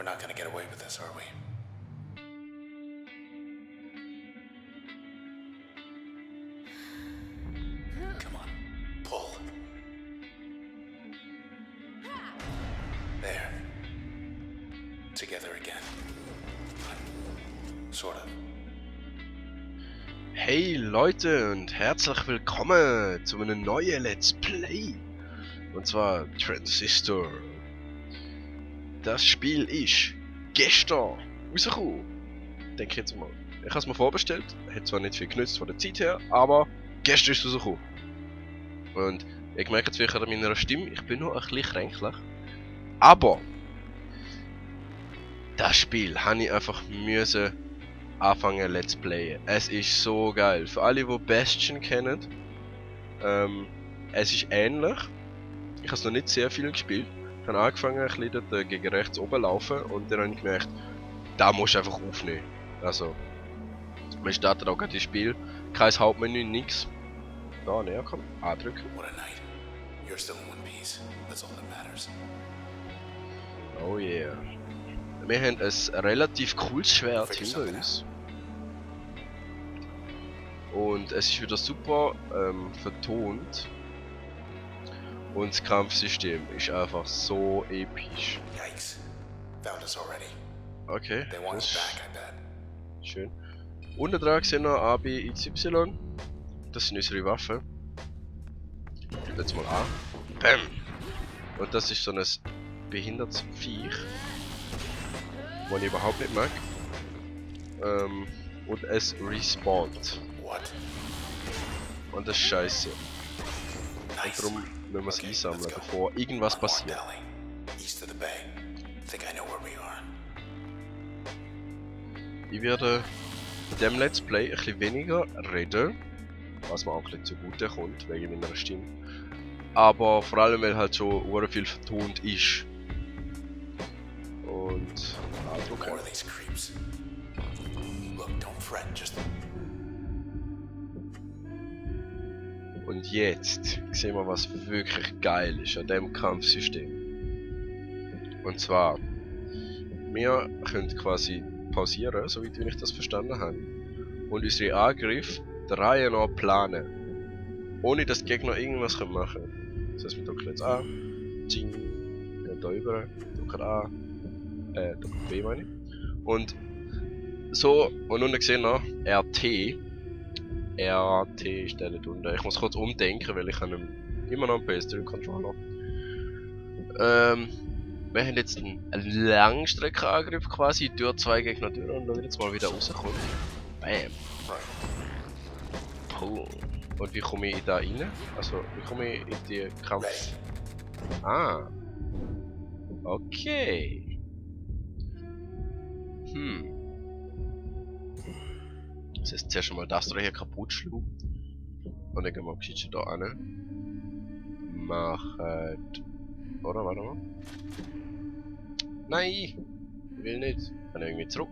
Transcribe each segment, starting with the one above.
We're not gonna get away with this, are we? Come on, pull. There. Together again. Sort of. Hey Leute und herzlich willkommen zu einem neuen Let's Play. Und zwar Transistor. Das Spiel ist gestern rausgekommen. Denke ich jetzt mal. Ich habe es mir vorbestellt. Hat zwar nicht viel genützt von der Zeit her, aber gestern ist es rausgekommen. Und ich merke jetzt vielleicht an meiner Stimme, ich bin noch ein bisschen kränklich. Aber das Spiel habe ich einfach müssen anfangen Let's Playen. Es ist so geil. Für alle, die Bastion kennen, es ist ähnlich. Ich habe es noch nicht sehr viel gespielt. Ich habe angefangen, ein bisschen dort gegen rechts oben laufen und dann habe ich gemerkt, da musst du einfach aufnehmen. Also, man startet auch gerade das Spiel, kein Hauptmenü, nix. Da näher kommen, andrücken. What a night. You're still in one piece. That's all that matters. Oh yeah. Wir haben ein relativ cooles Schwert hinter uns. Und es ist wieder super vertont. Und das Kampfsystem ist einfach so episch. Yikes. Found us already. Okay, They want das us ist back, I bet. schön. Unten dran sehen wir A, B, X, Y. Das sind unsere Waffen. Jetzt mal A. Bam! Und das ist so ein behindertes Viech. Was ich überhaupt nicht mag. Und es respawnt. What? Und das ist scheiße. Und Nice. darum müssen wir es Okay, einsammeln, let's go. bevor irgendwas On Walk passiert. Valley, east of the bay. Think I know where we are. Ich werde in diesem Let's Play ein bisschen weniger reden, was mir auch ein bisschen zugute kommt, wegen meiner Stimme. Aber vor allem, weil halt schon sehr viel vertont ist. Und More okay. of these creeps. Look, don't fret, just Und jetzt sehen wir, was wirklich geil ist an diesem Kampfsystem. Und zwar, wir können quasi pausieren, soweit wie ich das verstanden habe. Und unsere Angriffe der Reihe nach planen. Ohne dass die Gegner irgendwas machen können. Das heißt, wir drücken jetzt A, Ching, gehen da rüber, drücken A, drücken B meine ich. Und so, und unten gesehen noch, RT. RT ist der nicht unten. Ich muss kurz umdenken, weil ich habe immer noch einen PS3-Controller. Wir haben jetzt einen Langstreckenangriff quasi durch zwei Gegner durch und dann jetzt mal wieder rauskommen. Bam. Puh. Und wie komme ich da rein? Also, wie komme ich in die Kampf... ready. Ah. Okay. Das heißt, zuerst einmal das hier kaputt schlagen. Und dann gehen wir gescheit da rein. Machen... Oder, warte mal. Nein! Ich will nicht. Kann ich irgendwie zurück?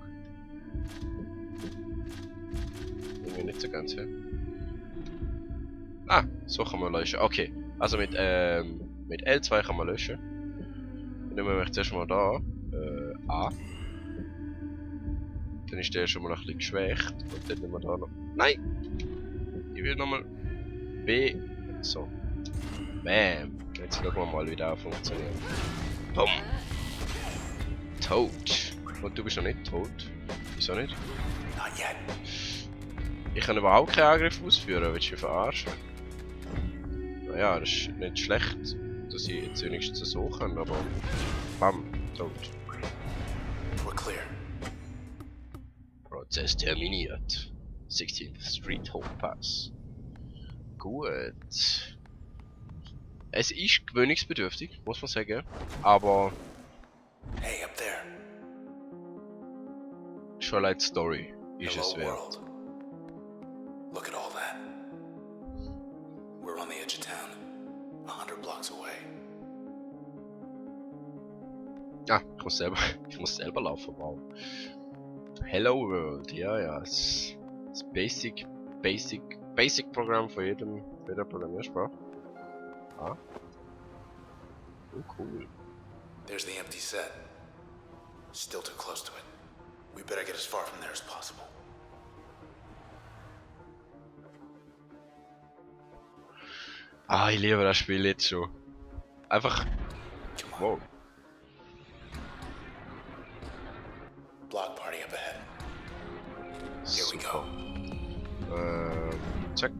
Irgendwie nicht so ganz, hä? Ah, so kann man löschen. Okay. Also mit L2 kann man löschen. Dann nehmen wir zuerst mal da A. Dann ist der schon mal ein bisschen geschwächt. Und dann nehmen wir da noch... Nein! Ich will nochmal B. So. Bam. Jetzt schauen wir mal, wie der funktioniert. Bumm. Tot. Und du bist noch nicht tot. Wieso nicht? Not yet. Ich kann überhaupt keinen Angriff ausführen. Willst du mich verarschen? Naja, das ist nicht schlecht, dass ich jetzt wenigstens so kann, aber... Bam. Tot. We're clear. Prozess terminiert. 16th Street Home Pass. Gut. Es ist gewöhnungsbedürftig, muss man sagen. Aber Hey, up there. schon als Story ist Hello, es wert. world. Look at all that. We're on the edge of town, 100 blocks away. Ah, ich muss selber laufen, wow. Hello World, ja, das Basic Programm für jeder Programmiersprache. Ah. Oh, cool. There's the empty set. Still too close to it. We better get as far from there as possible. Ah, ich liebe das Spiel jetzt schon. Einfach. Come on. Wow. Block party up ahead. Here we Super. go. Zack.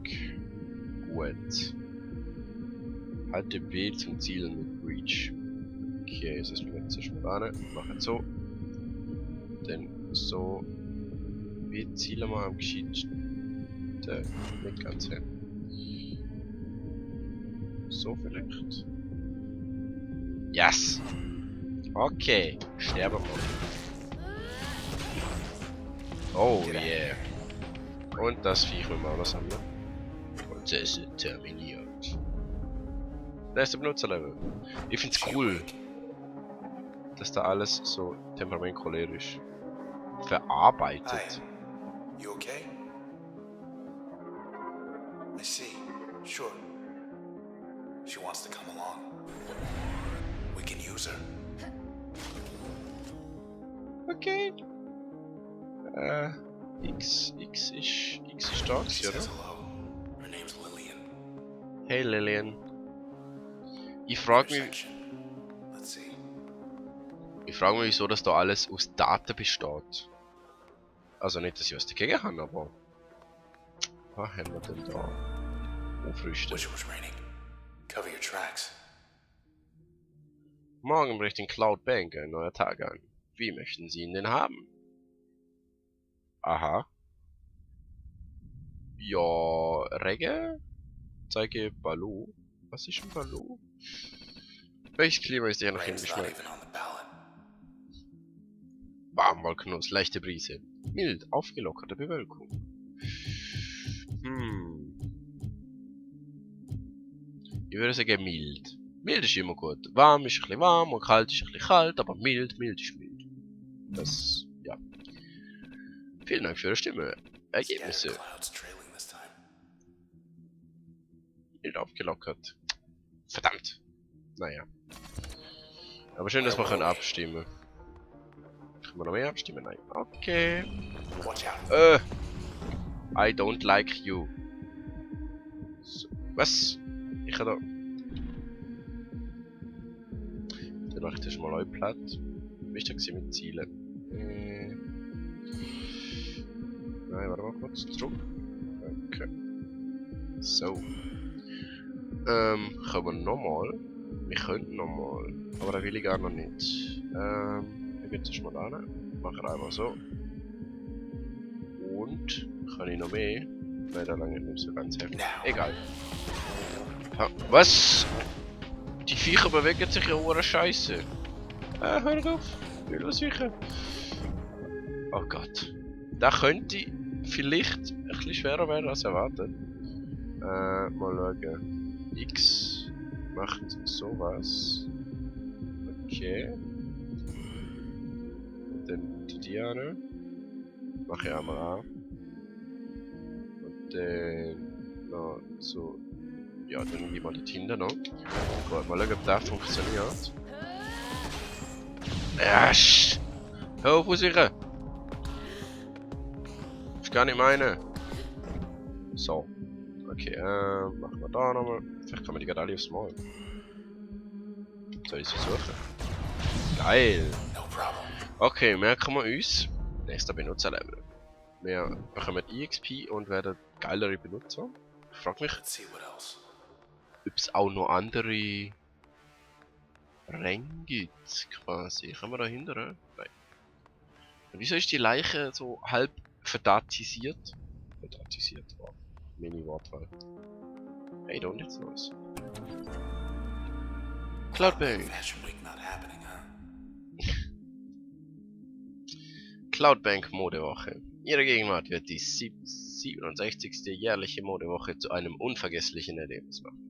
Gut. Halte B zum Zielen mit Breach. Okay, jetzt ist mir jetzt erstmal rein. Machen so. Dann so. Wie zielen wir am geschicktesten? Nicht ganz hin. So vielleicht. Yes! Okay, sterben wir. Oh yeah. Und das Viech wollen wir auch noch sammeln. Und das ist terminiert. Da ist der Benutzerlevel. Ich find's cool, dass da alles so temperamentcholerisch verarbeitet. Hi. You okay? I see. Sure. She wants to come along. We can use her. Okay. X ist da, She oder? says hello. Her name's Lillian. Hey Lillian. Ich frage mich, Intersection. Let's see. wieso das da alles aus Daten besteht. Also nicht, dass ich was dagegen habe, aber... Was haben wir denn da? Aufrüsten. Wish it was raining. Cover your tracks. Morgen bricht in Cloud Bank ein neuer Tag an. Wie möchten Sie ihn denn haben? Aha. Ja, Reggae? Zeige Baloo. Was ist ein Baloo? Welches Klima ist hier noch Rain's not hingeschmeckt? even on the ballot. Warmwolkennuss, leichte Brise. Mild, aufgelockerte Bewölkung. Ich würde sagen mild. Mild ist immer gut. Warm ist ein bisschen warm und kalt ist ein bisschen kalt, aber mild ist mild. Das, ja. Vielen Dank für Ihre Stimme. Ergebnisse. Scattered clouds trailing this time. Mild aufgelockert. Verdammt. Naja. Aber schön, dass wir können abstimmen. Können wir noch mehr abstimmen? Nein. Okay. Watch out. I don't like you. So, was? Ich kann da... Dann mache ich das mal platt. Wichtig sind mit Zielen. Nein, warte mal kurz. Zurück. Okay. So. Können wir nochmal? Wir könnten nochmal. Aber da will ich gar noch nicht. Wir gehen jetzt mal rein. Machen einfach so. Und kann ich noch mehr? Nein, da lange nicht so ganz heftig. Egal. Ha, was? Die Viecher bewegen sich ja ohne Scheiße. Hör auf. Will was sicher. Oh Gott. Da könnte vielleicht ein bisschen schwerer werden als erwartet. Mal schauen. X macht sowas. Okay. Dann die Diane. Mache ich einmal an. Und dann noch so. Ja, dann nehme ich mal die Tinder noch. Gut, mal schauen, ob das funktioniert. Asch! Hör auf, sicher! Ist gar nicht meine. So. Okay, machen wir da nochmal. Vielleicht kann man die gerade alle aufs Mal. Soll ich sie suchen? Geil! No problem. Okay, merken wir uns. Nächster Benutzerlevel. Wir bekommen EXP und werden geilere Benutzer. Ich frage mich, Let's see what else. ob es auch noch andere Ränge gibt, quasi. Kann man da hindern? Nein. Und wieso ist die Leiche so halb verdatisiert? Verdatisiert war. Mini-Wortwahl. Hey, da unten jetzt was. Cloudbank. Fashion Week not happening, huh? Cloudbank Modewoche. Ihre Gegenwart wird die 67. jährliche Modewoche zu einem unvergesslichen Erlebnis machen.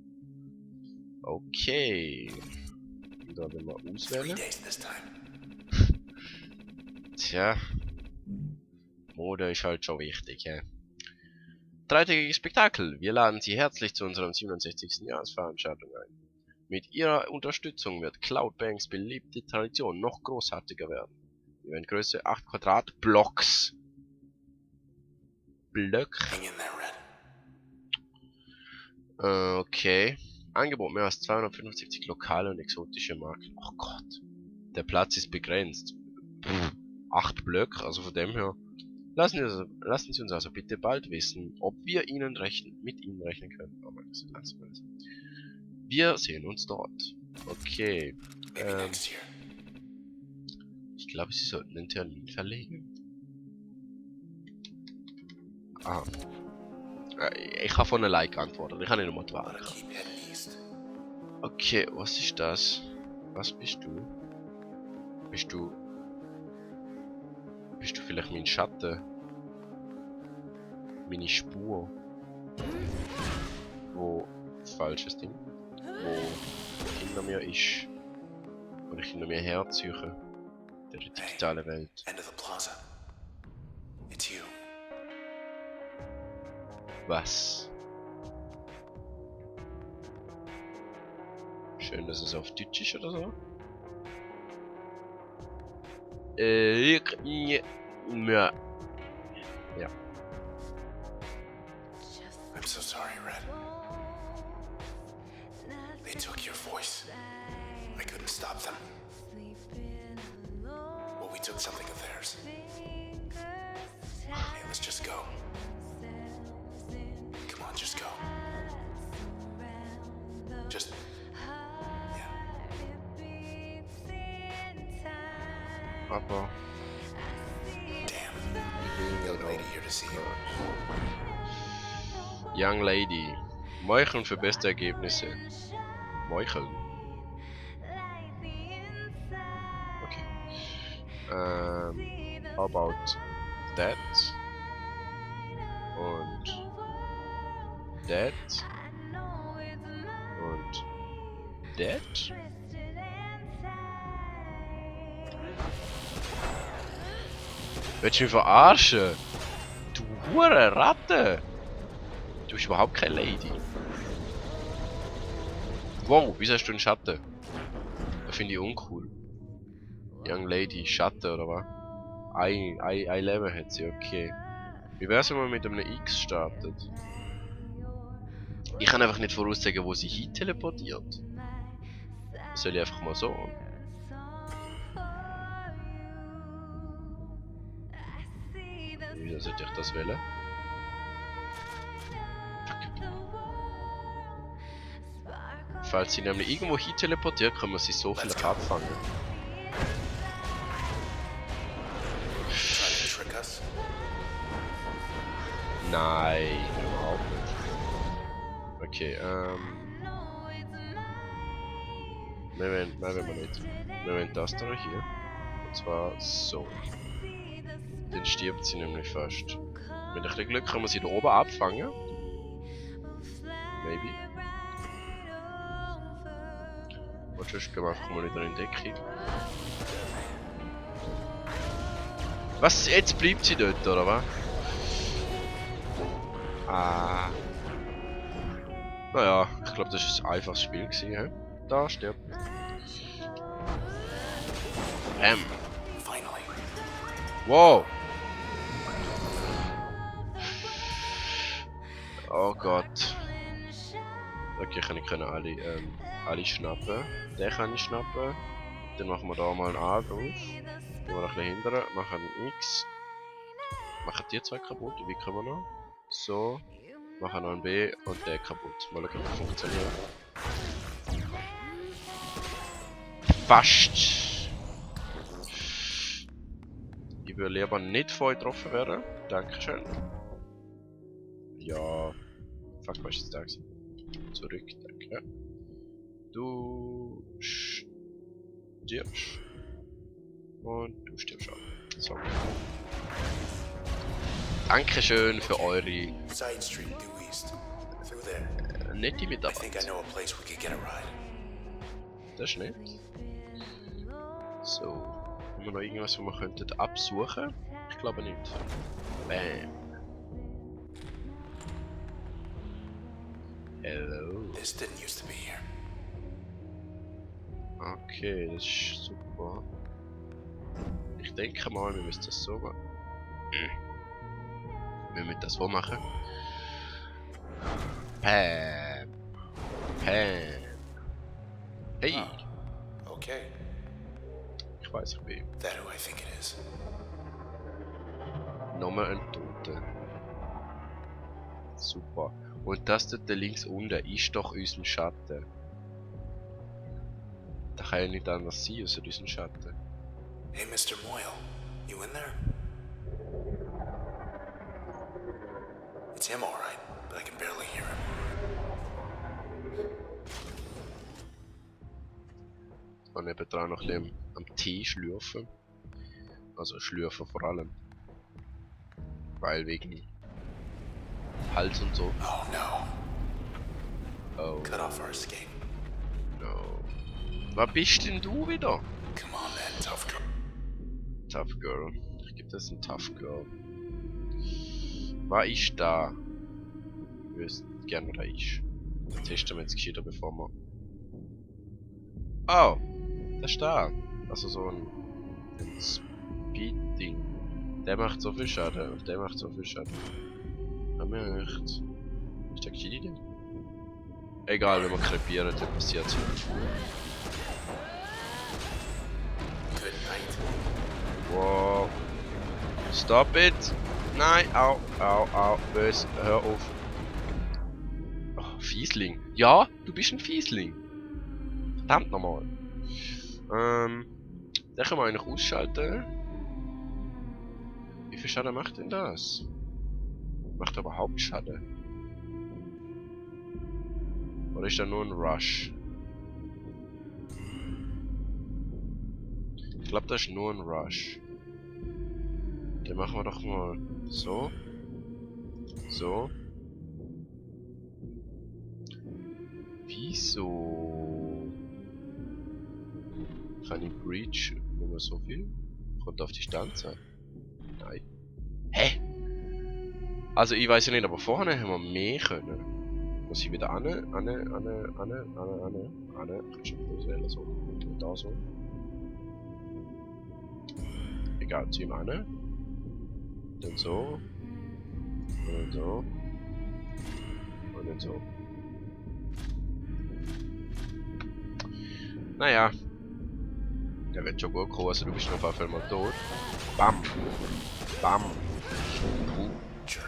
Okay. Da werden wir 3 auswählen. days this time. Tja. Mode ist halt schon wichtig, ja. Dreitägiges Spektakel. Wir laden Sie herzlich zu unserer 67. Jahresveranstaltung ein. Mit Ihrer Unterstützung wird Cloudbanks beliebte Tradition noch großartiger werden. Eventgröße 8 Quadratblocks. Blöcke. Hang in there, Red. Okay. Angebot mehr als 275 lokale und exotische Marken. Oh Gott. Der Platz ist begrenzt. 8 Blöcke, also von dem her. Lassen Sie uns also bitte bald wissen, ob wir mit Ihnen rechnen können. Oh mein Gott, wir sehen uns dort. Okay. Maybe next year. Ich glaube, Sie sollten den Termin verlegen. Ah. Ich habe von allein geantwortet. Ich habe nicht nochmal Wanna gewartet. keep heading east. Okay, was ist das? Was bist du? Bist du vielleicht mein Schatten? Meine Spur? Wo... Falsches Ding. Wo hinter mir ist. Wo ich hinter mir herziehe. Der digitale Welt. End of the plaza. It's you. Was? Schön, dass es auf Deutsch ist oder so. Ja. I'm so sorry, Red. They took your voice. I couldn't stop them. Well, we took something of theirs. Hey, let's just go. Come on, just go. Just... Yeah. Aber... Damn. Young lady here to see you. Young Lady. Meucheln für beste Ergebnisse. Meucheln. Okay. How about that? Und that? Und that? Willst du mich verarschen? Du hure Ratte! Du bist überhaupt keine Lady. Wow, wieso hast du einen Schatten? Das finde ich uncool. Young Lady, Schatten oder was? Ein Leben hat sie, okay. Wie wär's, wenn man mit einem X startet? Ich kann einfach nicht voraussagen, wo sie hin teleportiert. Das soll ich einfach mal so. Wieso sollte ich das wählen? Falls sie nämlich irgendwo hin teleportiert, können wir sie so vielleicht abfangen. Trying to trick us? Nein, überhaupt nicht. Okay, nein, wollen wir nicht. Wir wollen das da hier. Und zwar so. Dann stirbt sie nämlich fast. Mit ein bisschen Glück können wir sie da oben abfangen. Maybe. Und sonst gehen wir einfach mal wieder in Deckung. Was? Jetzt bleibt sie dort, oder was? Ah. Naja, ich glaube, das war ein einfaches Spiel gewesen, he? Da stirbt. Bam. Finally. Wow. Oh Gott. Okay, ich kann alle schnappen. Den kann ich schnappen. Dann machen wir da mal einen A drauf. Gehen wir ein bisschen hinterher, machen einen X. Machen die zwei kaputt, wie können wir noch? So. Machen noch einen B und den kaputt. Mal schauen, ob das funktioniert. Fast. Ich will lieber nicht voll getroffen werden. Dankeschön. Ja. Fuck, was ist jetzt da gewesen? Zurück, danke. Du stirbst. Und du stirbst auch. So. Dankeschön für eure Side street due east. Through there. nette I think I Mitarbeit. know a place we could get a ride. Das ist nett. So. Haben wir noch irgendwas, was wir könnten absuchen? Ich glaube nicht. Bam. Hello. This didn't used to be here. Okay, das ist super. Ich denke mal, wir müssen das so machen. Wir müssen das so machen. Pam. Pam. Hey, Ah, okay. ich weiß, ich bin That who I think it is. nochmal ein Toter. Super. Und das dort links unten ist doch unser Schatten. Da kann ja nicht anders sein, außer unseren Schatten. Hey, Mr. Moyle. You in there? It's him, all right, but I can barely hear him. Und nebendran noch ein bisschen am Tee schlürfen. Also schlürfen vor allem. Weil wegen Hals und so. Oh no. Oh Cut off our escape. no. Was bist denn du wieder? Come on, then, tough girl. Tough Girl. Ich gebe das ein Tough Girl. Was ist da? Ich wüsste gerne, was da ist. Das testen wir jetzt gescheiter, bevor wir... Oh! Das ist da. Also so ein Speed-Ding. Der macht so viel Schaden und der macht so viel Schaden. Er macht... Ist der gescheit denn? Egal, wenn wir krepieren, dann passiert's. Good night. Wow. Stop it! Nein, au, au, au, böse, hör auf. Oh, Fiesling. Ja, du bist ein Fiesling. Verdammt nochmal. Den können wir eigentlich ausschalten. Wie viel Schaden macht denn das? Macht er überhaupt Schaden? Oder ist da nur ein Rush? Ich glaube, das ist nur ein Rush. Dann machen wir doch mal so. So. Wieso? Kann ich Breach nur so viel? Kommt auf Distanz an. Nein. Hä? Also ich weiß ja nicht, aber vorne haben wir mehr können. Muss ich wieder an. Kannst du das wählen so. Und da so. Egal, zieh mal an. Dann so. Und dann so. Und dann so. Naja. Der wird schon gut kommen, also du bist auf jeden Fall mal tot. Bam. Bam. Puh. Jerk.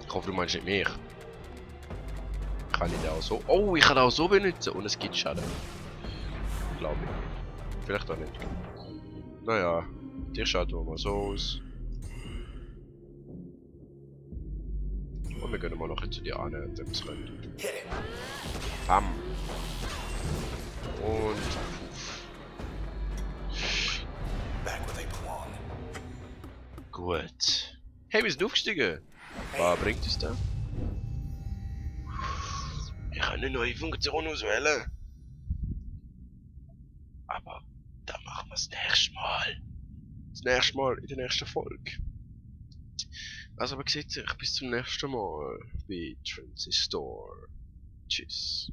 Ich hoffe, du meinst nicht mich. Kann ich den auch so... Oh, ich kann den auch so benutzen und es gibt Schaden. Glaube ich. Vielleicht auch nicht. Naja, die schalten wir mal so aus. Und wir gehen mal noch zu dir an, wenn es rennt. Hit it. Bam. Und puff. Back where they belong. Gut. Hey, wir sind aufgestiegen. Was bringt es da? Ich kann eine neue Funktion auswählen. Aber da machen wir es nächstes Mal. Das nächste Mal in der nächsten Folge. Also, aber sieht sich bis zum nächsten Mal bei Transistor. Tschüss.